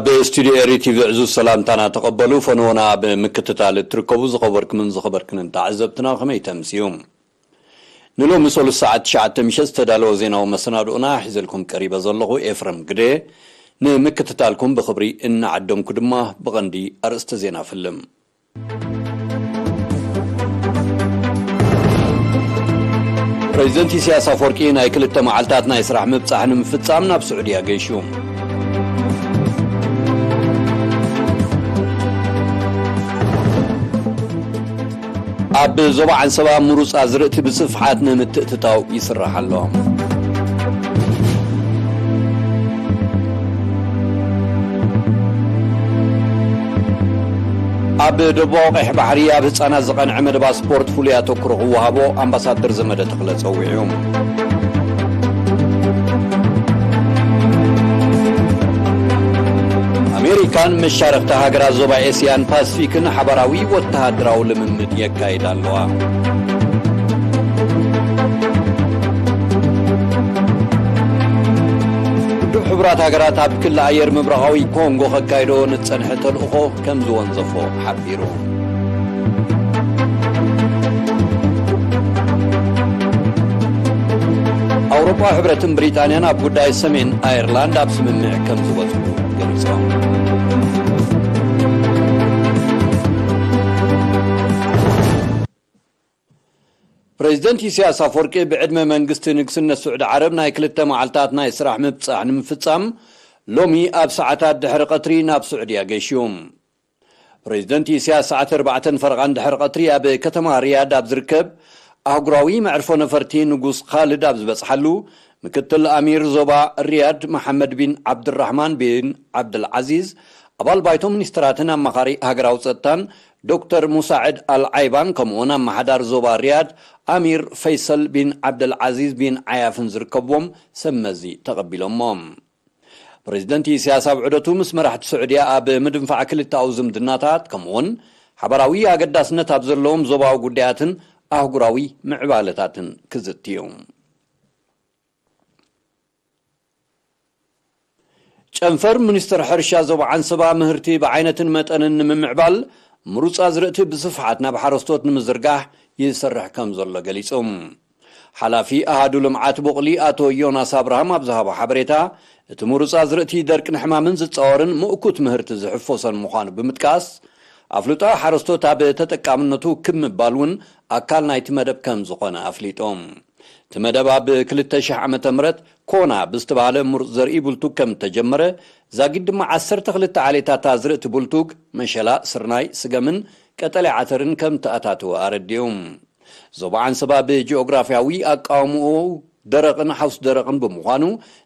ኣብ ስቱዲዮ ኤሪ ቲቪ ዕዙዝ ሰላምታና ተቐበሉ። ፈነወና ኣብ ምክትታል እትርከቡ ዝኸበርኩምን ዝኸበርክንን ተዓዘብትና ከመይ ተምስዩ? ንሎሚ ሰሉስ ሰዓት ትሽዓተ ምሸት ዝተዳለወ ዜናዊ መሰናድኦና ሒዘልኩም ቀሪበ ዘለኹ ኤፍረም ግደ። ንምክትታልኩም ብኽብሪ እናዓደምኩ ድማ ብቐንዲ ኣርእስተ ዜና ፍልም። ፕሬዚደንት ኢሳያስ ኣፈወርቂ ናይ ክልተ መዓልታት ናይ ስራሕ ምብጻሕ ንምፍጻም ናብ ስዑድያ ገይሹ። ኣብ ዞባ ዓንሰባ ምሩጽ ኣዝርእቲ ብስፍሓት ንምትእትታው ይስራሕ ኣሎ። ኣብ ደቡባዊ ቀይሕ ባሕሪ ኣብ ህጻናት ዝቐንዐ መደባት ስፖርት ፍሉይ ኣተኩሮ ክወሃቦ ኣምባሳደር ዘመደ ተኽለ ጸዊዑ። ኣሜሪካን መሻርኽቲ ሃገራት ዞባ ኤስያን ፓስፊክን ሓባራዊ ወተሃደራዊ ልምምድ የካይዳ ኣለዋ። ውድብ ሕቡራት ሃገራት ኣብ ክሊ ኣየር ምብራቓዊ ኮንጎ ከካይዶ ንጸንሐ ተልእኾ ከም ዝወንዘፎ ሓቢሩ። ኣውሮፓዊ ሕብረትን ብሪጣንያን ኣብ ጉዳይ ሰሜን ኣየርላንድ ኣብ ስምምዕ ከም ዝበጽሑ ገሊጾም። ፕሬዚደንት ኢሳያስ ኣፈወርቂ ብዕድመ መንግስቲ ንግስነት ስዑዲ ዓረብ ናይ ክልተ መዓልታት ናይ ስራሕ ምብጻሕ ንምፍጻም ሎሚ ኣብ ሰዓታት ድሕሪ ቀትሪ ናብ ስዑድያ ገይሽዩ። ፕሬዚደንት ኢሳያስ ሰዓት ኣርባዕተን ፈረቓን ድሕሪ ቀትሪ ኣብ ከተማ ሪያድ ኣብ ዝርከብ ኣህጉራዊ መዕርፎ ነፈርቲ ንጉስ ኻልድ ኣብ ዝበጽሓሉ፣ ምክትል ኣሚር ዞባ ሪያድ መሓመድ ቢን ዓብድራሕማን ቢን ዓብድልዓዚዝ፣ ኣባል ባይቶ ሚኒስትራትን ኣማኻሪ ሃገራዊ ጸጥታን ዶክተር ሙሳዕድ ኣል ዓይባን፣ ከምኡውን ኣመሓዳር ዞባ ሪያድ ኣሚር ፈይሰል ቢን ዓብደልዓዚዝ ቢን ዓያፍን ዝርከብዎም ሰብ መዚ ተቐቢሎሞ። ፕሬዚደንት ኢሳያስ ኣብ ዑደቱ ምስ መራሕቲ ስዑድያ ኣብ ምድንፋዕ ክልተኣዊ ዝምድናታት፣ ከምኡውን ሓባራዊ ኣገዳስነት ኣብ ዘለዎም ዞባዊ ጉዳያትን ኣህጉራዊ ምዕባለታትን ክዝቲ እዩ። ጨንፈር ሚኒስትር ሕርሻ ዞባ ዓንሰባ ምህርቲ ብዓይነትን መጠንን ንምምዕባል ምሩፅ ኣዝርእቲ ብስፍሓት ናብ ሓረስቶት ንምዝርጋሕ ይሰርሕ ከም ዘሎ ገሊጹ። ሓላፊ ኣሃዱ ልምዓት ቡቕሊ ኣቶ ዮናስ ኣብርሃም ኣብ ዝሃቦ ሓበሬታ፣ እቲ ምሩፅ ኣዝርእቲ ደርቅን ሕማምን ዝፃወርን ምእኩት ምህርቲ ዝሕፈሶን ምዃኑ ብምጥቃስ፣ ኣፍልጦ ሓረስቶት ኣብ ተጠቃምነቱ ክብ ምባል እውን ኣካል ናይቲ መደብ ከም ዝኾነ ኣፍሊጡ። እቲ መደብ ኣብ ክልተ ሽሕ ዓመተ ምህረት ኮና ብዝተባህለ ምሩፅ ዘርኢ ቡልቱግ ከም እተጀመረ፣ ዛጊድ ድማ ዓሰርተ ክልተ ዓሌታት ኣዝርእቲ ቡልቱግ፣ መሸላ፣ ስርናይ፣ ስገምን ቀጠልያ ዓተርን ከም እተኣታተወ ኣረዲኡ። ዞባ ዓንሰባ ብጂኦግራፍያዊ ኣቃውምኡ ደረቕን ሓውስ ደረቕን ብምዃኑ፣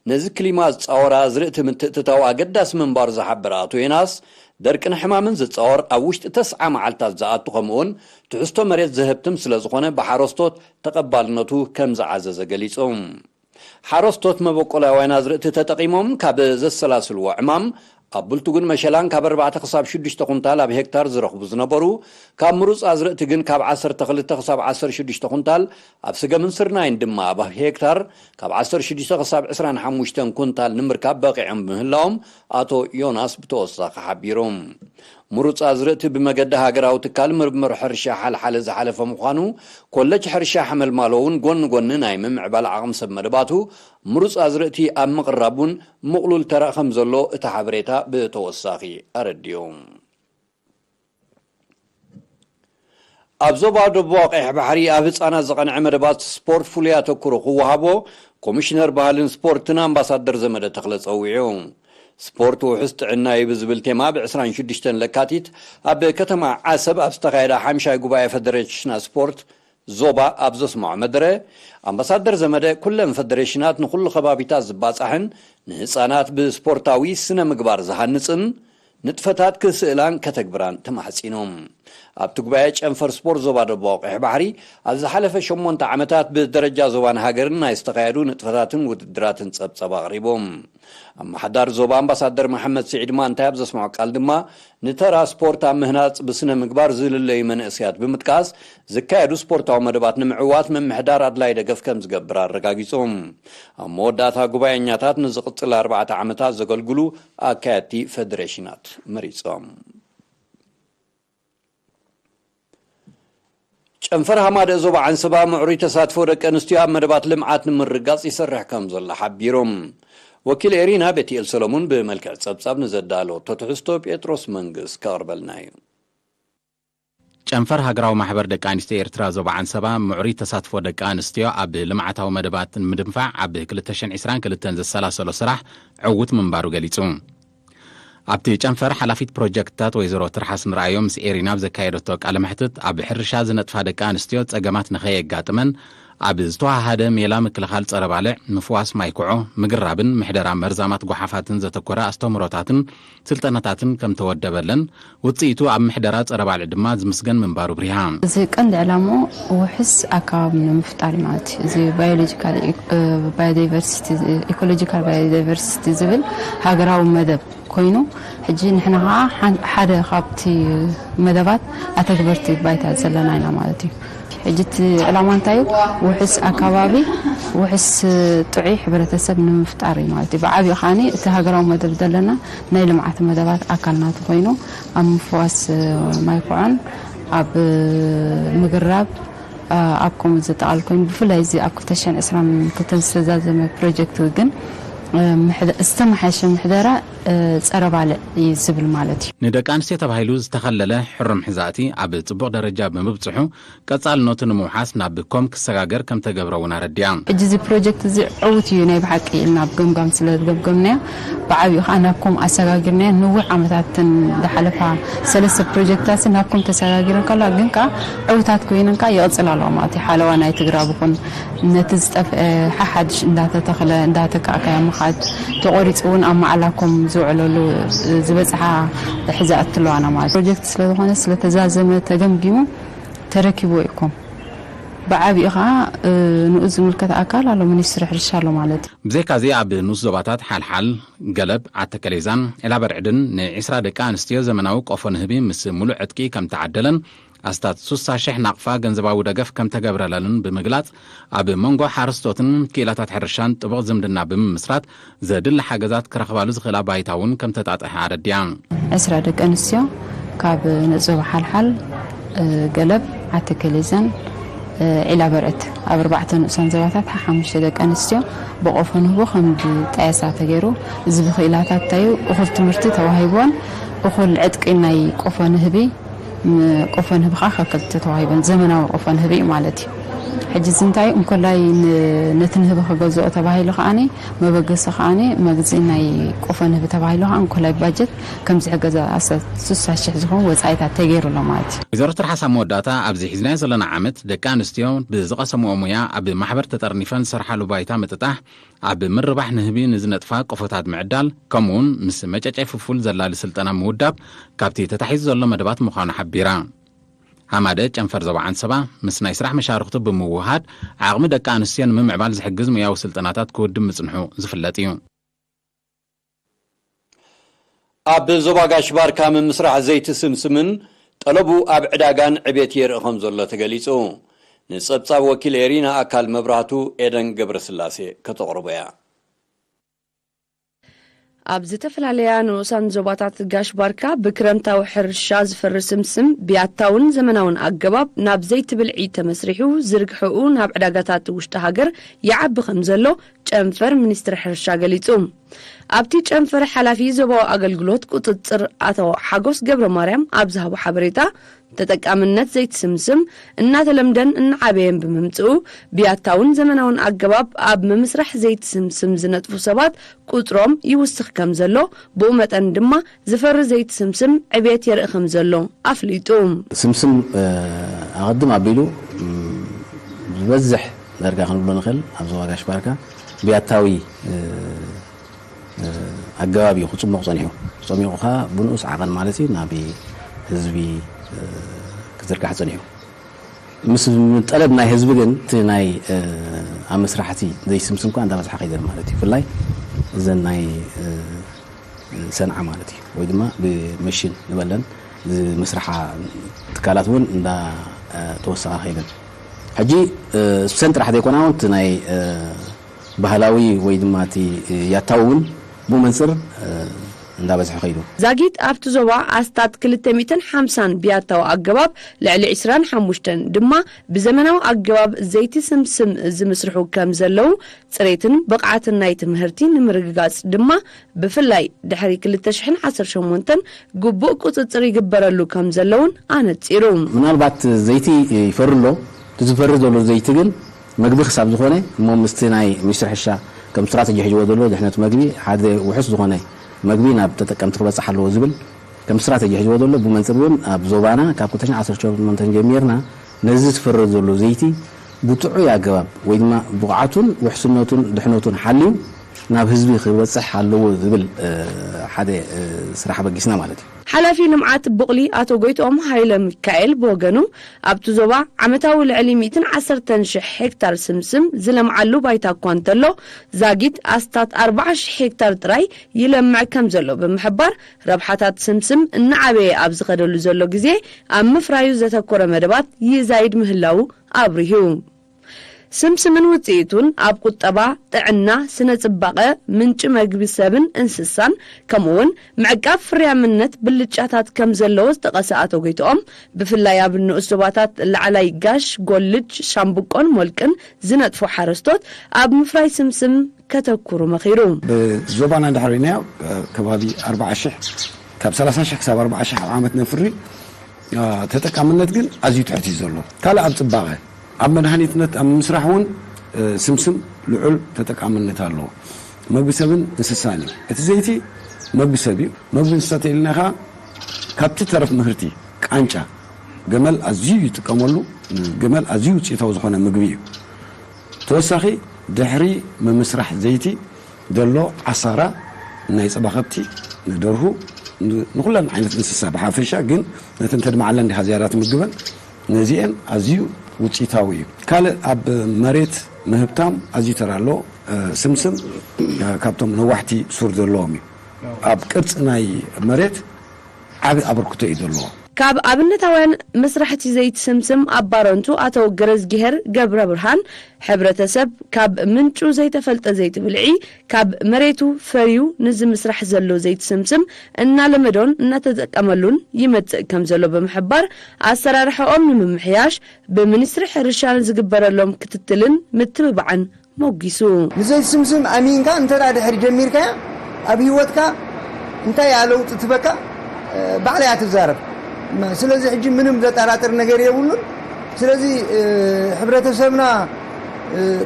ነዚ ክሊማ ዝጻወር ኣዝርእቲ ምትእትታው ኣገዳሲ ምንባሩ ዝሓበረ ኣቶ ዮናስ፣ ደርቅን ሕማምን ዝጻወር ኣብ ውሽጢ ተስዓ መዓልታት ዝኣቱ ከምኡውን ትሕዝቶ መሬት ዘህብትም ስለ ዝኾነ ብሓረስቶት ተቐባልነቱ ከም ዝዓዘዘ ገሊጹ። ሓረስቶት መበቆላውያን ኣዝርእቲ ተጠቒሞም ካብ ዘሰላስልዎ ዕማም ኣብ ቡልቱግን መሸላን ካብ ኣርባዕተ ክሳብ ሽዱሽተ ኩንታል ኣብ ሄክታር ዝረኽቡ ዝነበሩ፣ ካብ ምሩፅ ኣዝርእቲ ግን ካብ ዓሰርተ ክልተ ክሳብ ዓሰርተ ሽዱሽተ ኩንታል፣ ኣብ ስገምን ስርናይን ድማ ኣብ ሄክታር ካብ ዓሰርተ ሽዱሽተ ክሳብ ዕስራን ሓሙሽተን ኩንታል ንምርካብ በቒዖም ብምህላዎም ኣቶ ዮናስ ብተወሳኺ ሓቢሩ። ምሩፅ ኣዝርእቲ ብመገዲ ሃገራዊ ትካል ምርምር ሕርሻ ሓልሓለ ዝሓለፈ ምዃኑ፣ ኮለጅ ሕርሻ ሓመልማሎ እውን ጎኒ ጎኒ ናይ ምምዕባል ዓቕሚ ሰብ መደባቱ ምሩፅ ኣዝርእቲ ኣብ ምቕራብ እውን ምቕሉል ተራ ከም ዘሎ እቲ ሓበሬታ ብተወሳኺ ኣረዲኡ። ኣብ ዞባ ደቡብ ቀይሕ ባሕሪ ኣብ ህጻናት ዝቐንዐ መደባት ስፖርት ፍሉይ ኣተኩሮ ክወሃቦ ኮሚሽነር ባህልን ስፖርትን ኣምባሳደር ዘመደ ተኽለ ጸዊዑ። ስፖርት ውሑስ ጥዕና እዩ ብዝብል ቴማ ብ ዕስራን ሽዱሽተን ለካቲት ኣብ ከተማ ዓሰብ ኣብ ዝተኻየደ ሓምሻይ ጉባኤ ፈደሬሽናት ስፖርት ዞባ ኣብ ዘስምዖ መደረ፣ ኣምባሳደር ዘመደ ኩለን ፈደሬሽናት ንኹሉ ከባቢታት ዝባጻሕን ንህጻናት ብስፖርታዊ ስነ ምግባር ዝሃንጽን ንጥፈታት ክስእላን ከተግብራን ተማሕጺኖም። ኣብቲ ጉባኤ ጨንፈር ስፖርት ዞባ ደቡብ ቀይሕ ባሕሪ ኣብ ዝሓለፈ ሸሞንተ ዓመታት ብደረጃ ዞባን ሃገርን ናይ ዝተኻየዱ ንጥፈታትን ውድድራትን ጸብጸባ ኣቕሪቡ። ኣመሓዳሪ ዞባ ኣምባሳደር መሓመድ ስዒድ ማንታይ ኣብ ዘስምዖ ቃል ድማ ንተራ ስፖርት ኣብ ምህናጽ ብስነ ምግባር ዝልለዩ መንእሰያት ብምጥቃስ ዝካየዱ ስፖርታዊ መደባት ንምዕዋት ምምሕዳር ኣድላይ ደገፍ ከም ዝገብር ኣረጋጊጹ። ኣብ መወዳእታ ጉባኤኛታት ንዝቕጽል ኣርባዕተ ዓመታት ዘገልግሉ ኣካየድቲ ፈደሬሽናት መሪጾም። ጨንፈር ሃማደእ ዞባ ዓንሰባ ምዕሩይ ተሳትፎ ደቂ ኣንስትዮ ኣብ መደባት ልምዓት ንምርጋጽ ይሰርሕ ከም ዘሎ ሓቢሮም። ወኪል ኤሪና ቤትኤል ሰሎሙን ብመልክዕ ጸብጻብ ንዘዳለወቶ ትሕዝቶ ጴጥሮስ መንግስ ከቕርበልና እዩ። ጨንፈር ሃገራዊ ማሕበር ደቂ ኣንስትዮ ኤርትራ ዞባ ዓንሰባ ምዕሩይ ተሳትፎ ደቂ ኣንስትዮ ኣብ ልምዓታዊ መደባት ንምድንፋዕ ኣብ ክልተ ሽሕን ዕስራን ክልተን ዘሰላሰሎ ስራሕ ዕዉት ምንባሩ ገሊጹ። ኣብቲ ጨንፈር ሓላፊት ፕሮጀክትታት ወይዘሮ ትርሓስ ንርኣዮም ምስ ኤሪና ኣብ ዘካየደቶ ቃለ መሕትት ኣብ ሕርሻ ዝነጥፋ ደቂ ኣንስትዮ ጸገማት ንኸየጋጥመን ኣብ ዝተዋሃደ ሜላ ምክልኻል ጸረ ባልዕ፣ ምፍዋስ ማይ ኩዖ፣ ምግራብን ምሕደራ መርዛማት ጓሓፋትን ዘተኮረ ኣስተምህሮታትን ስልጠናታትን ከም ተወደበለን ውጽኢቱ ኣብ ምሕደራ ጸረ ባልዕ ድማ ዝምስገን ምንባሩ ብሪሃ። እዚ ቀንዲ ዕላምኡ ውሑስ ኣከባቢ ንምፍጣር እዩ ማለት እዩ። እዚ ባዮሎጂካል ኢ-፣ እ፣ ባዮዳይቨርሲቲ፣ ኢኮሎጂካል ባዮዳይቨርሲቲ ዝብል ሃገራዊ መደብ ኮይኑ፣ ሕጂ ንሕና ኸዓ ሓን-፣ ሓደ ካብቲ መደባት ኣተግበርቲ ባይታ ዘለና ኢና ማለት እዩ። ሕጂ እቲ ዕላማ እንታይ እዩ? ውሑስ ኣከባቢ፣ ውሑስ ጥዑይ ሕብረተሰብ ንምፍጣር እዩ ማለት እዩ። ብዓብዩ ኸዓኒ እቲ ሃገራዊ መደብ ዘለና ናይ ልምዓት መደባት ኣካል ናቱ ኮይኑ፣ ኣብ ምፍዋስ ማይ ኩዖን ኣብ ምግራብ ኣብ ከምኡ ዘጠቓልል ኮይኑ፣ ብፍላይ እዚ ኣብ ክልተ ሽሕን ዕስራን ክልተን ዝተዛዘመ ፕሮጀክት ግን ምሕደ-፣ ዝተመሓየሸ ምሕደራ ጸረ ባልዕ እዩ ዝብል ማለት እዩ። ንደቂ ኣንስትዮ ተባሂሉ ዝተኸለለ ሕሩም ሕዛእቲ ኣብ ጽቡቕ ደረጃ ብምብጽሑ ቀጻልነቱ ንምውሓስ ናብ ኮም ክሰጋገር ከም ተገብረ እውን ኣረዲኣ። ሕጂ እዚ ፕሮጀክት እዚ ዕዉት እዩ ናይ ብሓቂ ኢልና ኣብ ገምጋም ስለ ዝገምገምናዮ፣ ብዓብዩ ከዓ ናብ ኮም ኣሰጋጊርናዮ። ንዊሕ ዓመታት እተን ዝሓለፋ ሰለስተ ፕሮጀክትታት ናብ ኮም ተሰጋጊረን ከለዋ ግን ከዓ ዕዉታት ኮይነን ከዓ ይቕጽላ ኣለዋ ማለት እዩ። ሓለዋ ናይ ትግራብ ይኹን ነቲ ዝጠፍአ ሓሓድሽ እንዳተተኽለ እንዳተካእካዮ ምኻድ፣ ተቖሪጹ እውን ኣብ ማዕላ ኮም ዝውዕለሉ ዝበጽሓ ሕዛእቲ ኣለዋና ማለት እዩ። ፕሮጀክት ስለ ዝኾነ ስለ ተዛዘመ ተገምጊሙ ተረኪቡ እዩ ኮም። ብዓቢኡ ኸዓ፣ እ፣ ንኡ ዝምልከት ኣካል ኣሎ፣ ሚኒስትሪ ሕርሻ ኣሎ ማለት እዩ። ብዘይካዚ ኣብ ንኡስ ዞባታት ሓልሓል፣ ገለብ፣ ዓተከሌዛን ዒላበርዕድን ንዒስራ ደቂ ኣንስትዮ ዘመናዊ ቆፎ ንህቢ ምስ ሙሉእ ዕጥቂ ከም ተዓደለን ኣስታት ሱሳ ሽሕ ናቕፋ ገንዘባዊ ደገፍ ከም ተገብረለንን ብምግላጽ፣ ኣብ መንጎ ሓረስቶትን ክኢላታት ሕርሻን ጥቡቕ ዝምድና ብምምስራት ዘድሊ ሓገዛት ክረኽባሉ ዝኽእላ ባይታ እውን ከም ተጣጥሐ ኣረዲኣ። ዕስራ ደቂ ኣንስትዮ ካብ ንኡስ ዞባ ሓልሓል፣ እ፣ ገለብ፣ ዓተከሌዛን፣ እ፣ ዒላበርዕድ ኣብ ኣርባዕተ ንኡሳን ዞባታት ሓሙሽተ ደቂ ኣንስትዮ ብቆፎ ንህቢ ከም ዝጣየሳ ተገይሩ፣ እዚ ብክኢላታት እንታይ እዩ፣ እኹል ትምህርቲ ተዋሂብዎን እኹል ዕጥቂ ናይ ቆፎ ንህቢ ም-፣ ቆፎ ንህቢ ኸዓ ካብ ክልተ ተዋሂበን ዘመናዊ ቆፎ ንህቢ እዩ ማለት እዩ። ሕጂ እዚ እንታይ እንኮላይ ን-፣ ነቲ ንህቢ ክገዝኦ ተባሂሉ ከዓኒ መበገሲ ከዓኒ መግዝኢ ናይ ቆፎ ንህቢ ተባሂሉ ከዓ እንኮላይ ባጀት ከም ዝሕገዘ ኣስታት ስሳ ሽሕ ዝኸውን ወጻኢታት ተገይሩ ኣሎ ማለት እዩ። ወይዘሮ ትርሓስ ኣብ መወዳእታ ኣብዚ ሒዝናዮ ዘለና ዓመት ደቂ ኣንስትዮ ብዝቐሰምኦ ሙያ ኣብ ማሕበር ተጠርኒፈን ዝሰርሓሉ ባይታ ምጥጣሕ ኣብ ምርባሕ ንህቢ ንዝነጥፋ ቆፎታት ምዕዳል፣ ከምኡውን ምስ መጨጨይ ፍፉል ዘላሊ ስልጠና ምውዳብ ካብቲ ተታሒዙ ዘሎ መደባት ምዃኑ ሓቢራ። ሃማደ ጨንፈር ዞባ ዓንሰባ ምስ ናይ ስራሕ መሻርኽቱ ብምውህሃድ ዓቕሚ ደቂ ኣንስትዮ ንምምዕባል ዝሕግዝ ሙያዊ ስልጠናታት ክውድብ ምጽንሑ ዝፍለጥ እዩ። ኣብ ዞባ ጋሽ ባርካ ምምስራሕ ዘይቲ ስምስምን ጠለቡ ኣብ ዕዳጋን ዕቤት የርኢ ከም ዘሎ ተገሊጹ። ንጸብጻብ ወኪል ኤሪና ኣካል መብራህቱ ኤደን ገብረስላሴ ከተቕርቦ እያ። ኣብ ዝተፈላለያ ንኡሳን ዞባታት ጋሽ ባርካ ብክረምታዊ ሕርሻ ዝፈሪ ስምስም ብያታውን ዘመናውን ኣገባብ ናብ ዘይቲ ብልዒ ተመስሪሑ ዝርግሐኡ ናብ ዕዳጋታት ውሽጢ ሃገር ይዓቢ ከም ዘሎ ጨንፈር ሚኒስትሪ ሕርሻ ገሊጹ። ኣብቲ ጨንፈር ሓላፊ ዞባዊ ኣገልግሎት ቁጽጽር ኣቶ ሓጎስ ገብረ ማርያም ኣብ ዝሃቦ ሓበሬታ፣ ተጠቃምነት ዘይቲ ስምስም እናተለምደን እናዓበየን ብምምጽኡ፣ ብያታውን ዘመናውን ኣገባብ ኣብ ምምስራሕ ዘይቲ ስምስም ዝነጥፉ ሰባት ቁጽሮም ይውስኽ ከም ዘሎ፣ ብኡ መጠን ድማ ዝፈሪ ዘይቲ ስምስም ዕብየት የርኢ ከም ዘሎ ኣፍሊጡ። ስምስም፣ እ፣ ኣቐድም ኣቢሉ፣ ም፣ ዝበዝሕ ዳርጋ ክንብሎ ንኽእል ኣብ ዞባ ጋሽ ባርካ ብያታዊ፣ እ፣ እ፣ ኣገባብ እዩ ክጽሙቕ ጸኒሑ። ጸሚቑ ኸኣ ብንኡስ ዓቐን ማለት እዩ ናብ ህዝቢ፣ እ፣ ዝርጋሕ ጸኒሑ። ምስ ጠለብ ናይ ህዝቢ ግን እቲ ናይ ኣብ መስራሕቲ ዘይስምስም እኳ እንዳበዝሓ ከይደን ማለት እዩ። ብፍላይ እዘን ናይ ሰንዓ ማለት እዩ፣ ወይ ድማ ብመሽን ዝበለን ዝምስርሓ ትካላት እውን እንዳ ተወሰኻ ከይደን። ሕጂ ስብሰን ጥራሕ ዘይኮና እውን እቲ ናይ ባህላዊ ወይ ድማ እቲ ያታዊ እውን ብኡ መንፅር እንዳበዝሐ ከይዱ። ዛጊት ኣብቲ ዞባ ኣስታት ክልተ ሚእትን ሓምሳን ብያታዊ ኣገባብ ልዕሊ ዕስራን ሓሙሽተን ድማ ብዘመናዊ ኣገባብ ዘይቲ ስምስም ዝምስርሑ ከም ዘለዉ፣ ፅሬትን ብቕዓትን ናይ ትምህርቲ ንምርግጋፅ ድማ ብፍላይ ድሕሪ ክልተ ሽሕን ዓሰርተ ሸሞንተን ግቡእ ቁፅፅር ይግበረሉ ከም ዘለውን ኣነፂሩ። ምናልባት ዘይቲ ይፈሪ ኣሎ። እቲ ዝፈሪ ዘሎ ዘይቲ ግን መግቢ ክሳብ ዝኾነ እሞ ምስቲ ናይ ሚኒስትሪ ሕርሻ ከም ስትራተጂ ሒዝዎ ዘሎ ድሕነት መግቢ ሓደ ውሑስ ዝኾነ መግቢ ናብ ተጠቀምቲ ክበፅሕ ኣለዎ ዝብል ከም ስትራተጂ ሒዝዎ ዘሎ ብመንፅር እውን ኣብ ዞባና ካብ ክልተ ሽሕን ዓሰርተ ሸሞንተን ጀሚርና ነዚ ዝፈሪ ዘሎ ዘይቲ ብጥዑይ ኣገባብ ወይ ድማ ብቕዓቱን ውሕስነቱን ድሕነቱን ሓልዩ ናብ ህዝቢ ክበፅሕ ኣለዎ ዝብል ሓደ ስራሕ በጊስና ማለት እዩ። ሓላፊ ልምዓት ቡቕሊ ኣቶ ጎይትኦም ሃይለ ሚካኤል ብወገኑ ኣብቲ ዞባ ዓመታዊ ልዕሊ ሚእትን ዓሰርተን ሽሕ ሄክታር ስምስም ዝለምዓሉ ባይታ እኳ እንተሎ ዛጊት ኣስታት ኣርባዓ ሽሕ ሄክታር ጥራይ ይለምዕ ከም ዘሎ ብምሕባር ረብሓታት ስምስም እናዓበየ ኣብ ዝኸደሉ ዘሎ ግዜ ኣብ ምፍራዩ ዘተኮረ መደባት ይዛይድ ምህላዉ ኣብሪሁ። ስምስምን ውፅኢቱን ኣብ ቁጠባ፣ ጥዕና፣ ስነ ፅባቐ፣ ምንጪ መግቢ ሰብን እንስሳን ከምኡውን ምዕቃብ ፍርያምነት ብልጫታት ከም ዘለዎ ዝጠቐሰ ኣቶ ጎይትኦም ብፍላይ ኣብ ንኡስ ዞባታት ላዕላይ ጋሽ፣ ጎልጅ፣ ሻምብቆን ሞልቅን ዝነጥፉ ሓረስቶት ኣብ ምፍራይ ስምስም ከተኩሩ መኺሩ። ብዞባና እንድሕር ርኢናዮ ከባቢ ኣርባዓ ሽሕ ካብ ሰላሳ ሽሕ ክሳብ ኣርባዓ ሽሕ ኣብ ዓመት ነፍሪ ተጠቃምነት ግን ኣዝዩ ትሕት እዩ ዘሎ። ካልእ ኣብ ጽባቐ ኣብ መድሃኒትነት ኣብ ምስራሕ እውን ስምስም ልዑል ተጠቃምነት ኣለዎ። መግቢ ሰብን እንስሳን እዩ። እቲ ዘይቲ መግቢ ሰብ እዩ። መግቢ እንስሳ ተኢልና ከዓ ካብቲ ተረፍ ምህርቲ ቃንጫ ገመል ኣዝዩ ይጥቀመሉ። ገመል ኣዝዩ ውፅኢታዊ ዝኾነ ምግቢ እዩ። ተወሳኺ ድሕሪ ምምስራሕ ዘይቲ ዘሎ ዓሳራ ናይ ፀባ ከብቲ ንደርሁ ንኩለን ዓይነት እንስሳ ብሓፈሻ ግን ነተን ተድማዓለን ዲኻ ዝያዳ ትምግበን ነዚአን ኣዝዩ ውፅኢታዊ እዩ። ካልእ ኣብ መሬት ምህብታም ኣዝዩ ተራ ኣለዎ። ስምስም ካብቶም ነዋሕቲ ሱር ዘለዎም እዩ። ኣብ ቅርፂ ናይ መሬት ዓብ ኣበርክቶ እዩ ዘለዎ። ካብ ኣብነታውያን መስራሕቲ ዘይቲ ስምስም ኣብ ባረንቱ ኣቶ ገረዝጊሄር ገብረ ብርሃን ሕብረተሰብ ካብ ምንጩ ዘይተፈልጠ ዘይቲ ብልዒ ካብ መሬቱ ፈርዩ ንዝምስራሕ ዘሎ ዘይቲ ስምስም እናለመዶን እናተጠቀመሉን ይመፅእ ከም ዘሎ ብምሕባር ኣሰራርሓኦም ንምምሕያሽ ብሚኒስትሪ ሕርሻ ንዝግበረሎም ክትትልን ምትብባዕን ሞጊሱ። ንዘይቲ ስምስም ኣሚንካ እንተ ድሕሪ ጀሚርካያ ኣብ ህይወትካ እንታይ እያ ለውጢ ትበካ ባዕላ እያ ትዛረብ። ስለዚ ሕጂ ምንም ዘጠራጥር ነገር የብሉን። ስለዚ ሕብረተሰብና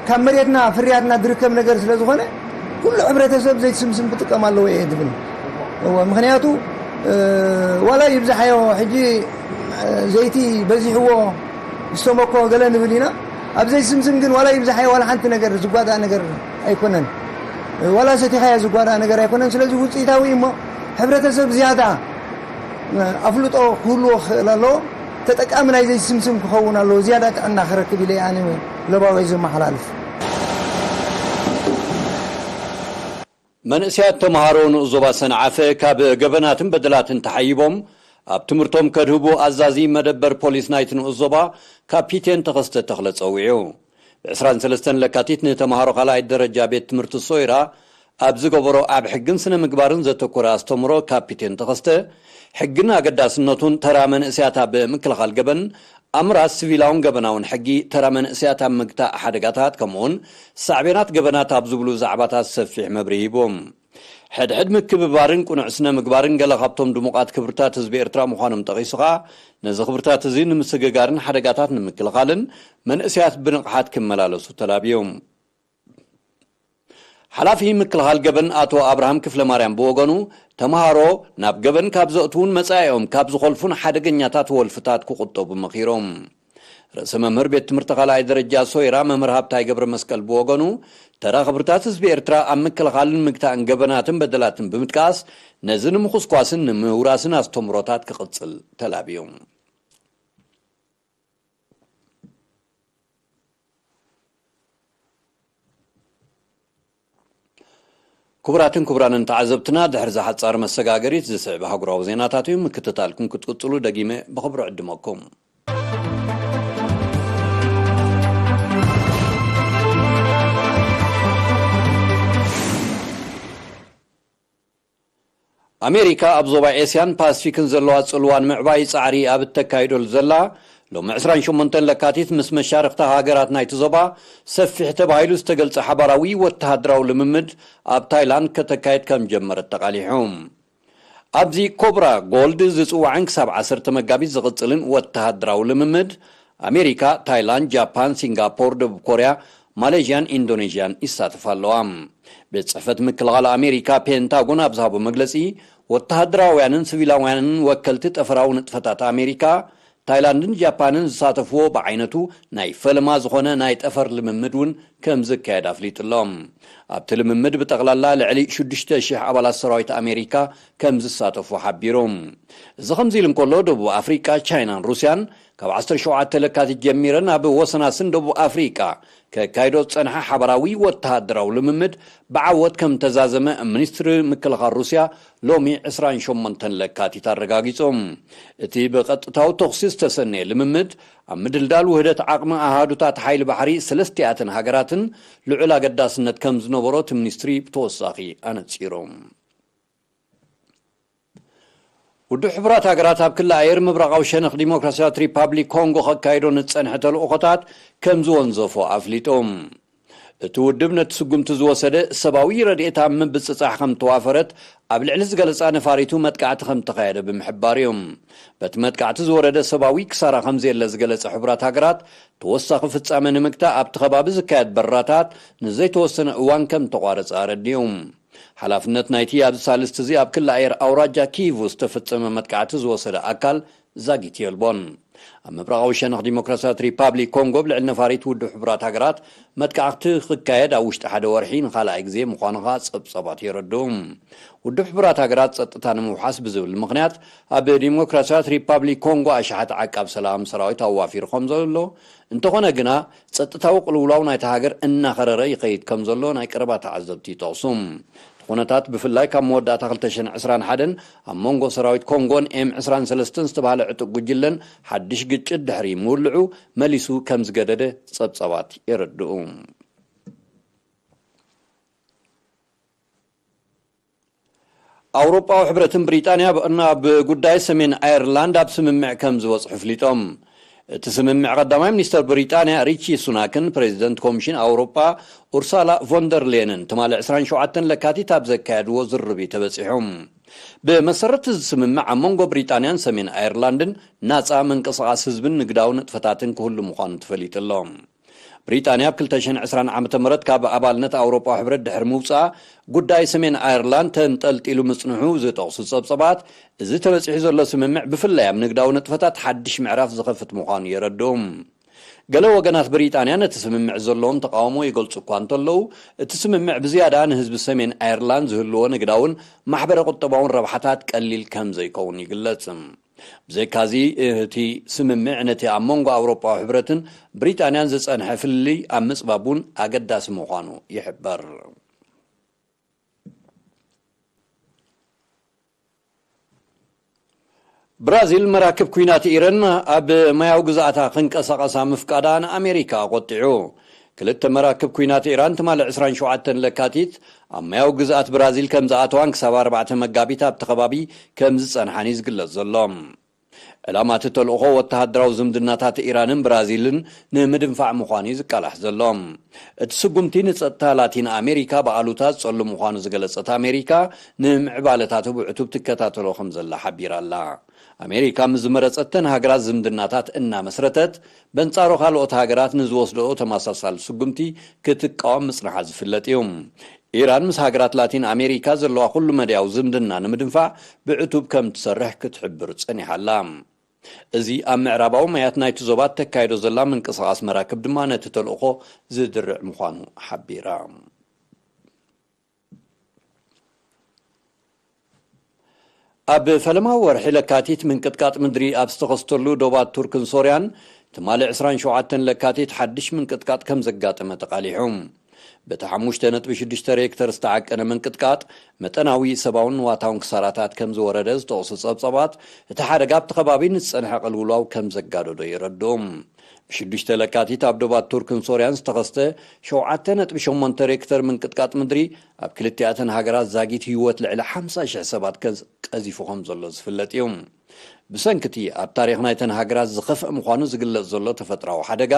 ካብ መሬትና ፍርያትና ዝርከብ ነገር ስለ ዝኾነ ኩሉ ሕብረተሰብ ዘይቲ ስምስም ክጥቀም ኣለዎ እየ ዝብል። እወ፣ ምኽንያቱ ዋላ ይብዛሓዮ ሕጂ ዘይቲ በዚሕዎ ዝተመኮ ገለ ንብል ኢና። ኣብ ዘይቲ ስምስም ግን ዋላ ይብዛሓዮ ዋላ ሓንቲ ነገር ዝጓዳእ ነገር ኣይኮነን። ዋላ ሰቲኻዮ ዝጓዳእ ነገር ኣይኮነን። ስለዚ ውፅኢታዊ እሞ ሕብረተሰብ ዝያዳ ኣፍልጦ ክህልዎ ክኽእል ኣለዎ። ተጠቃሚ ናይ ዘይቲ ስምስም ክኸውን ኣለዎ። ዝያዳ ጥዕና ክረክብ ኢለ ኣነ ለባዊ ዘመሓላልፍ። መንእሰያት ተምሃሮ ንኡስ ዞባ ሰንዓፈ ካብ ገበናትን በደላትን ተሓይቦም ኣብ ትምህርቶም ከድህቡ ኣዛዚ መደበር ፖሊስ ናይቲ ንኡስ ዞባ ካፒቴን ተኸስተ ተኽለ ጸዊዑ። ብ ዕስራን ሰለስተን ለካቲት ንተምሃሮ ካልኣይ ደረጃ ቤት ትምህርቲ ሶይራ ኣብ ዝገበሮ ኣብ ሕግን ስነ ምግባርን ዘተኮረ ኣስተምሮ ካፒቴን ተኸስተ ሕግን ኣገዳስነቱን ተራ መንእሰያት ኣብ ምክልኻል ገበን ኣምራት ስቪላውን ገበናውን ሕጊ ተራ መንእሰያት ኣብ ምግታእ ሓደጋታት ከምኡውን ሳዕቤናት ገበናት ኣብ ዝብሉ ዛዕባታት ሰፊሕ መብርሂ ሂቡ። ሕድሕድ ምክብባርን ቅኑዕ ስነ ምግባርን ገለ ካብቶም ድሙቓት ክብርታት ህዝቢ ኤርትራ ምዃኖም ጠቒሱ ኸኣ ነዚ ክብርታት እዚ ንምስግጋርን ሓደጋታት ንምክልኻልን መንእሰያት ብንቕሓት ክመላለሱ ተላብዩ። ሓላፊ ምክልኻል ገበን ኣቶ ኣብርሃም ክፍለማርያም ብወገኑ ተምሃሮ ናብ ገበን ካብ ዘእትዉን መጻኢኦም ካብ ዝኾልፉን ሓደገኛታት ወልፍታት ክቑጠቡ መኺሮም። ርእሰ መምህር ቤት ትምህርቲ ካልኣይ ደረጃ ሶይራ መምህር ሃብታይ ገብረ መስቀል ብወገኑ ተራ ክብርታት ህዝቢ ኤርትራ ኣብ ምክልኻልን ምግታእን ገበናትን በደላትን ብምጥቃስ ነዚ ንምኹስኳስን ንምውራስን ኣስተምህሮታት ክቕጽል ተላብዩ። ክቡራትን ክቡራንን ተዓዘብትና፣ ድሕሪ እዛ ሓጻር መሰጋገሪት ዝስዕብ ኣህጉራዊ ዜናታት እዩ። ምክትታልኩም ክትቅጽሉ ደጊመ ብኽብሪ ዕድመኩም። ኣሜሪካ ኣብ ዞባ ኤስያን ፓስፊክን ዘለዋ ጽልዋን ምዕባይ ጻዕሪ ኣብ እተካይደሉ ዘላ፣ ሎሚ ዕስራን ሸሞንተን ለካቲት ምስ መሻርኽቲ ሃገራት ናይቲ ዞባ ሰፊሕ ተባሂሉ ዝተገልጸ ሓባራዊ ወተሃደራዊ ልምምድ ኣብ ታይላንድ ከተካየድ ከም ጀመረት ተቓሊሑ። ኣብዚ ኮብራ ጎልድ ዝጽዋዕን ክሳብ ዓሰርተ መጋቢት ዝቕጽልን ወተሃደራዊ ልምምድ፣ ኣሜሪካ፣ ታይላንድ፣ ጃፓን፣ ሲንጋፖር፣ ደቡብ ኮርያ፣ ማሌዥያን ኢንዶኔዥያን ይሳተፋ ኣለዋ። ቤት ጽሕፈት ምክልኻል ኣሜሪካ ፔንታጎን ኣብ ዝሃቦ መግለጺ፣ ወተሃደራውያንን ሲቪላውያንን ወከልቲ ጠፈራዊ ንጥፈታት ኣሜሪካ፣ ታይላንድን ጃፓንን ዝሳተፍዎ ብዓይነቱ ናይ ፈለማ ዝኾነ ናይ ጠፈር ልምምድ እውን ከም ዝካየድ ኣፍሊጡ ኣሎ። ኣብቲ ልምምድ ብጠቕላላ ልዕሊ ሽዱሽተ ሽሕ ኣባላት ሰራዊት ኣሜሪካ ከም ዝሳተፉ ሓቢሩ። እዚ ከምዚ ኢሉ እንከሎ፣ ደቡብ ኣፍሪቃ፣ ቻይናን ሩስያን ካብ ዓሰርተ ሸውዓተ ለካቲት ጀሚረን ኣብ ወሰናስን ደቡብ ኣፍሪቃ ከካይዶ ዝጸንሓ ሓባራዊ ወተሃደራዊ ልምምድ ብዓወት ከም ተዛዘመ ሚኒስትሪ ምክልኻል ሩስያ ሎሚ ዕስራን ሸሞንተን ለካቲት ኣረጋጊጹ። እቲ ብቐጥታዊ ተኹሲ ዝተሰነየ ልምምድ፣ ኣብ ምድልዳል ውህደት ዓቕሚ ኣሃዱታት ሓይሊ ባሕሪ ሰለስቲኣተን ሃገራትን ልዑል ኣገዳስነት ከም ዝነበሮ እቲ ሚኒስትሪ ብተወሳኺ ኣነጺሩ። ውድብ ሕቡራት ሃገራት ኣብ ክሊ ኣየር ምብራቓዊ ሸነኽ ዲሞክራሲያዊት ሪፓብሊክ ኮንጎ ከካይዶ ንዝጸንሐ ተልእኾታት ከም ዝወንዘፎ ኣፍሊጡ። እቲ ውድብ ነቲ ስጉምቲ ዝወሰደ፣ ሰብኣዊ ረድኤት ኣብ ምብጽጻሕ ከም ተዋፈረት ኣብ ልዕሊ ዝገለጻ ነፋሪቱ መጥቃዕቲ ከም ተኻየደ ብምሕባር እዩ። በቲ መጥቃዕቲ ዝወረደ ሰብኣዊ ክሳራ ከም ዘየለ ዝገለጸ ሕቡራት ሃገራት፣ ተወሳኺ ፍጻመ ንምግታእ ኣብቲ ከባቢ ዝካየድ በረራታት ንዘይተወሰነ እዋን ከም ተቋረጸ ኣረዲኡ። ሓላፍነት ናይቲ ኣብዚ ሳልስቲ እዚ ኣብ ክሊ ኣየር ኣውራጃ ኪቩ ዝተፈጸመ መጥቃዕቲ ዝወሰደ ኣካል ዛጊት የልቦን። ኣብ ምብራቓዊ ሸነኽ ዲሞክራሲያዊት ሪፓብሊክ ኮንጎ፣ ኣብ ልዕሊ ነፋሪት ውድብ ሕቡራት ሃገራት መጥቃዕቲ ክካየድ ኣብ ውሽጢ ሓደ ወርሒ ንኻልኣይ ግዜ ምዃኑ ኸኣ ጸብጻባት የረድኡ። ውድብ ሕቡራት ሃገራት ጸጥታ ንምውሓስ ብዝብል ምኽንያት፣ ኣብ ዲሞክራሲያዊት ሪፓብሊክ ኮንጎ ኣሽሓት ዓቃብ ሰላም ሰራዊት ኣዋፊሩ ከም ዘሎ፣ እንተኾነ ግና፣ ጸጥታዊ ቅልውላው ናይታ ሃገር እናኸረረ ይኸይድ ከም ዘሎ ናይ ቀረባ ተዓዘብቲ ይጠቕሱ። እቲ ኩነታት፣ ብፍላይ ካብ መወዳእታ ክልተ ሽሕን ዕስራን ሓደን ኣብ መንጎ ሰራዊት ኮንጎን ኤም ዕስራን ሰለስተን ዝተባህለ ዕጡቕ ጉጅለን ሓድሽ ግጭት ድሕሪ ምውልዑ፣ መሊሱ ከም ዝገደደ ጸብጻባት የረድኡ። ኣውሮጳዊ ሕብረትን ብሪጣንያ ናብ ጉዳይ ሰሜን ኣየርላንድ ኣብ ስምምዕ ከም ዝበጽሑ ኣፍሊጦም። እቲ ስምምዕ፣ ቀዳማይ ሚኒስተር ብሪጣንያ ሪቺ ሱናክን ፕሬዚደንት ኮሚሽን ኣውሮጳ ኡርሳላ ቮንደር ሌንን ትማሊ ዕስራን ሸውዓተን ለካቲት ኣብ ዘካየድዎ ዝርርብ እዩ ተበጺሑ። ብመሰረት እዚ ስምምዕ፣ ኣብ መንጎ ብሪጣንያን ሰሜን ኣየርላንድን ናጻ ምንቅስቓስ ህዝብን ንግዳዊ ንጥፈታትን ክህሉ ምዃኑ ተፈሊጡ ኣሎ። ብሪጣንያ ኣብ ክልተ ሽሕን ዕስራን ዓመተ ምህረት ካብ ኣባልነት ኣውሮጳዊ ሕብረት ድሕሪ ምውጻኣ፣ ጉዳይ ሰሜን ኣየርላንድ ተንጠልጢሉ ምጽንሑ ዝጠቕሱ ጸብጸባት፣ እዚ ተበጺሑ ዘሎ ስምምዕ ብፍላይ ኣብ ንግዳዊ ንጥፈታት ሓድሽ ምዕራፍ ዝኸፍት ምዃኑ የረድኡ። ገለ ወገናት ብሪጣንያ ነቲ ስምምዕ ዘለዎም ተቓውሞ ይገልጹ እኳ እንተለዉ፣ እቲ ስምምዕ ብዝያዳ ንህዝቢ ሰሜን ኣየርላንድ ዝህልዎ ንግዳውን ማሕበረ ቁጠባውን ረብሓታት ቀሊል ከም ዘይከውን ይግለጽ። ብዘይካዚ፣ እቲ ስምምዕ ነቲ ኣብ መንጎ ኣውሮጳዊ ሕብረትን ብሪጣንያን ዝጸንሐ ፍልልይ ኣብ ምጽባብ እውን ኣገዳሲ ምዃኑ ይሕበር። ብራዚል መራክብ ኲናት ኢራን ኣብ ማያዊ ግዝኣታ ክንቀሳቐሳ ምፍቃዳ ንኣሜሪካ ኣቖጢዑ። ክልተ መራክብ ኲናት ኢራን ትማሊ ዕስራን ሸውዓተን ለካቲት ኣብ ማያዊ ግዝኣት ብራዚል ከም ዝኣተዋን ክሳብ ኣርባዕተ መጋቢት ኣብቲ ከባቢ ከም ዝጸንሓን እዩ ዝግለጽ ዘሎ። ዕላማ እቲ ተልእኾ ወተሃደራዊ ዝምድናታት ኢራንን ብራዚልን ንምድንፋዕ ምዃኑ እዩ ዝቃላሕ ዘሎ። እቲ ስጉምቲ ንጸጥታ ላቲን ኣሜሪካ ብኣሉታ ዝጸሉ ምዃኑ ዝገለጸት ኣሜሪካ፣ ንምዕባለታቱ ብዕቱብ ትከታተሎ ከም ዘላ ሓቢራ ኣላ። ኣሜሪካ ምስ ዝመረጸተን ሃገራት ዝምድናታት እናመስረተት፣ በንጻሩ ካልኦት ሃገራት ንዝወስድኦ ተመሳሳሊ ስጉምቲ ክትቃወም ምጽንሓ ዝፍለጥ እዩ። ኢራን ምስ ሃገራት ላቲን ኣሜሪካ ዘለዋ ኩሉ መዳያዊ ዝምድና ንምድንፋዕ ብዕቱብ ከም ትሰርሕ ክትሕብር ጸኒሓ ኣላ። እዚ ኣብ ምዕራባዊ ማያት ናይቲ ዞባ እተካይዶ ዘላ ምንቅስቓስ መራክብ ድማ ነቲ ተልእኾ ዝድርዕ ምዃኑ ሓቢራ። ኣብ ፈለማ ወርሒ ለካቲት ምንቅጥቃጥ ምድሪ ኣብ ዝተኸስተሉ ዶባት ቱርክን ሶርያን፣ ትማሊ ዕስራን ሸውዓተን ለካቲት ሓድሽ ምንቅጥቃጥ ከም ዘጋጠመ ተቓሊሑ። በቲ ሓሙሽተ ነጥቢ ሽዱሽተ ሬክተር ዝተዓቀነ ምንቅጥቃጥ መጠናዊ ሰብኣውን ንዋታውን ክሳራታት ከም ዝወረደ ዝጠቕሱ ጸብጻባት፣ እቲ ሓደጋ ኣብቲ ከባቢ ንዝጸንሐ ቅልውላው ከም ዘጋደዶ የረድኡ። ብሽዱሽተ ለካቲት ኣብ ዶባት ቱርክን ሶርያን ዝተኸስተ ሸውዓተ ነጥቢ ሸሞንተ ሬክተር ምንቅጥቃጥ ምድሪ ኣብ ክልቲኣተን ሃገራት ዛጊት ህይወት ልዕሊ ሓምሳ ሽሕ ሰባት ከዝ-፣ ቀዚፉ ከም ዘሎ ዝፍለጥ እዩ። ብሰንኪ እቲ ኣብ ታሪኽ ናይተን ሃገራት ዝኸፍአ ምዃኑ ዝግለጽ ዘሎ ተፈጥራዊ ሓደጋ፣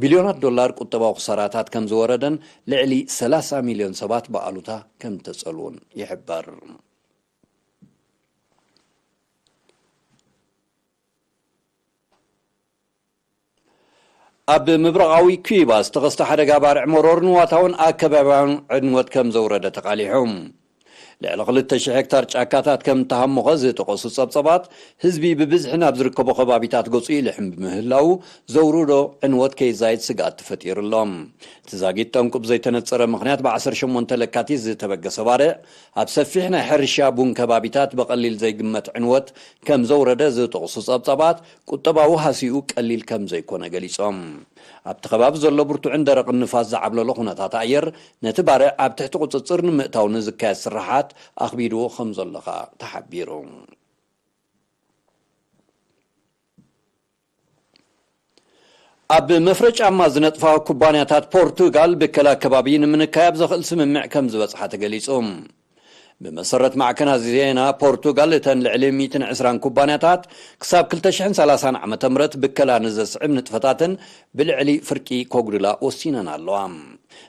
ቢልዮናት ዶላር ቁጠባዊ ክሳራታት ከም ዝወረደን ልዕሊ ሰላሳ ሚልዮን ሰባት ብኣሉታ ከም ዝተጸልዉን ይሕበር። ኣብ ምብራቓዊ ኩባ ዝተኸስተ ሓደጋ ባርዕ መሮር ንዋታውን ኣከባብያውን ዕንወት ከም ዘውረደ ተቓሊሑ። ልዕሊ ክልተ ሽሕ ሄክታር ጫካታት ከም እተሃሞኸ ዝጠቐሱ ጸብጸባት፣ ህዝቢ ብብዝሒ ናብ ዝርከቦ ከባቢታት ገጹ ይልሕም ብምህላዉ፣ ዘውርዶ ዕንወት ከይዛይድ ስግኣት ተፈጢሩ ኣሎ። እቲ ዛጊት ጠንቁ ብዘይተነጸረ ምኽንያት፣ ብ ዓሰርተ ሸሞንተ ለካቲት ዝተበገሰ ባርዕ፣ ኣብ ሰፊሕ ናይ ሕርሻ ቡን ከባቢታት ብቐሊል ዘይግመት ዕንወት ከም ዘውረደ ዝጠቕሱ ጸብጻባት፣ ቁጠባዊ ሃሲኡ ቀሊል ከም ዘይኮነ ገሊጾም። ኣብቲ ከባቢ ዘሎ ብርቱዕን ደረቕን ንፋስ ዝዓብለሎ ኩነታት ኣየር፣ ነቲ ባርዕ ኣብ ትሕቲ ቁጽጽር ንምእታው ንዝካየድ ስራሓት ኣኽቢድዎ ከም ዘሎ ከኣ ተሓቢሩ። ኣብ መፍረ ጫማ ዝነጥፋ ኩባንያታት ፖርቱጋል ብከላ ከባቢ ንምንካይ ኣብ ዘኽእል ስምምዕ ከም ዝበጽሓ ተገሊጹ። ብመሰረት ማዕከናት ዜና ፖርቱጋል፣ እተን ልዕሊ ሚእትን ዕስራን ኩባንያታት ክሳብ ክልተ ሽሕን ሰላሳን ዓመተ ምህረት ብከላ ንዘስዕብ ንጥፈታተን ብልዕሊ ፍርቂ ከጉድላ ወሲነን ኣለዋ።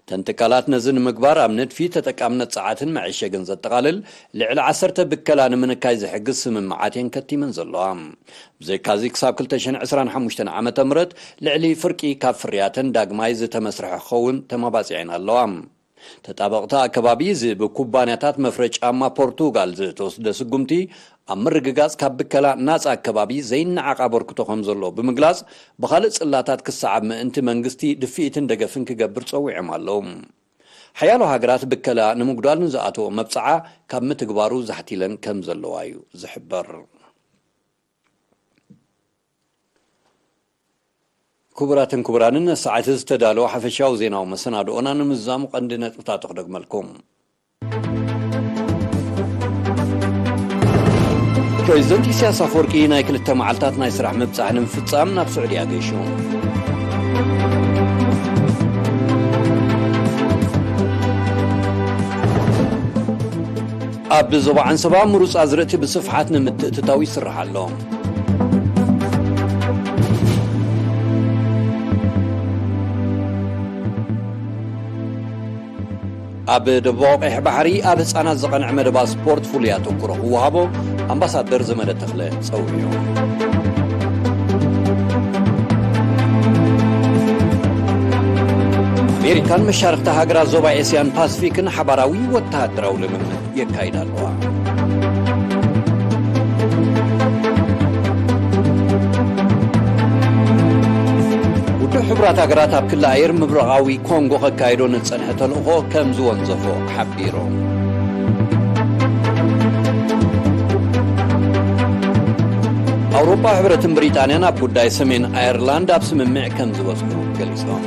እተን ትካላት ነዚ ንምግባር ኣብ ንድፊ፣ ተጠቃምነት ጸዓትን መዐሸግን ዘጠቓልል ልዕሊ ዓሰርተ ብከላ ንምንካይ ዝሕግዝ ስምምዓት እየን ከቲመን ዘለዋ። ብዘይካዚ፣ ክሳብ ክልተ ሽሕን ዕስራን ሓሙሽተን ዓመተ ምህረት ልዕሊ ፍርቂ ካብ ፍርያተን ዳግማይ ዝተመስርሐ ክኸውን ተመባጺዐን ኣለዋ። ተጣበቕቲ ኣከባቢ፣ እዚ ብኩባንያታት መፍረ ጫማ ፖርቱጋል ዝተወስደ ስጉምቲ፣ ኣብ ምርግጋጽ ካብ ብከላ ናጻ ኣከባቢ ዘይነዓቕ ኣበርክቶ ከም ዘለዎ ብምግላጽ፣ ብኻልእ ጽላታት ክሰዓብ ምእንቲ መንግስቲ ድፍኢትን ደገፍን ክገብር ጸዊዖም ኣለዉ። ሓያሎ ሃገራት ብከላ ንምጉዳል ንዝኣተዎ መብጽዓ ካብ ምትግባሩ ዛሕቲለን ከም ዘለዋ እዩ ዝሕበር። ክቡራትን ክቡራንን፣ ሰዓት ዝተዳለወ ሓፈሻዊ ዜናዊ መሰናድኦና ንምዝዛሙ ቀንዲ ነጥብታቱ ክደግመልኩም። ፕሬዚደንት ኢሳያስ ኣፈወርቂ ናይ ክልተ መዓልታት ናይ ስራሕ ምብጻሕ ንምፍጻም ናብ ስዑድያ ገይሹ። ኣብ ዞባ ዓንሰባ ምሩጽ ኣዝርእቲ ብስፍሓት ንምትእትታው ይስራሕ ኣሎ። ኣብ ደቡባዊ ቀይሕ ባሕሪ ኣብ ህጻናት ዝቐንዐ መደባት ስፖርት ፍሉይ ኣተኩሮ ክወሃቦ ኣምባሳደር ዘመደ ተኽለ ጸዊዑ። ኣሜሪካን መሻርኽቲ ሃገራት ዞባ ኤስያን ፓስፊክን ሓባራዊ ወተሃደራዊ ልምምድ የካይዳ ኣለዋ። ውድብ ሕቡራት ሃገራት ኣብ ክሊ ኣየር ምብራቓዊ ኮንጎ ከካይዶ ንዝጸንሐ ተልእኾ ከም ዝወንዘፎ ሓቢሩ። ኣውሮፓ፣ ሕብረትን ብሪጣንያን ኣብ ጉዳይ ሰሜን ኣየርላንድ ኣብ ስምምዕ ከም ዝበጽሑ ገሊጾም።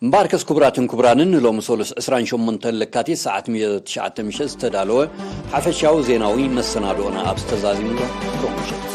እምበኣርከስ ክቡራትን ክቡራንን፣ ንሎሚ ሰሉስ ዕስራን ሸሞንተን ለካቲት ሰዓት ትሽዓተ ምሸት ዝተዳለወ ሓፈሻዊ ዜናዊ መሰናድኦና ኣብዚ ተዛዚሙ ኣሎ። ሮብ ምሸት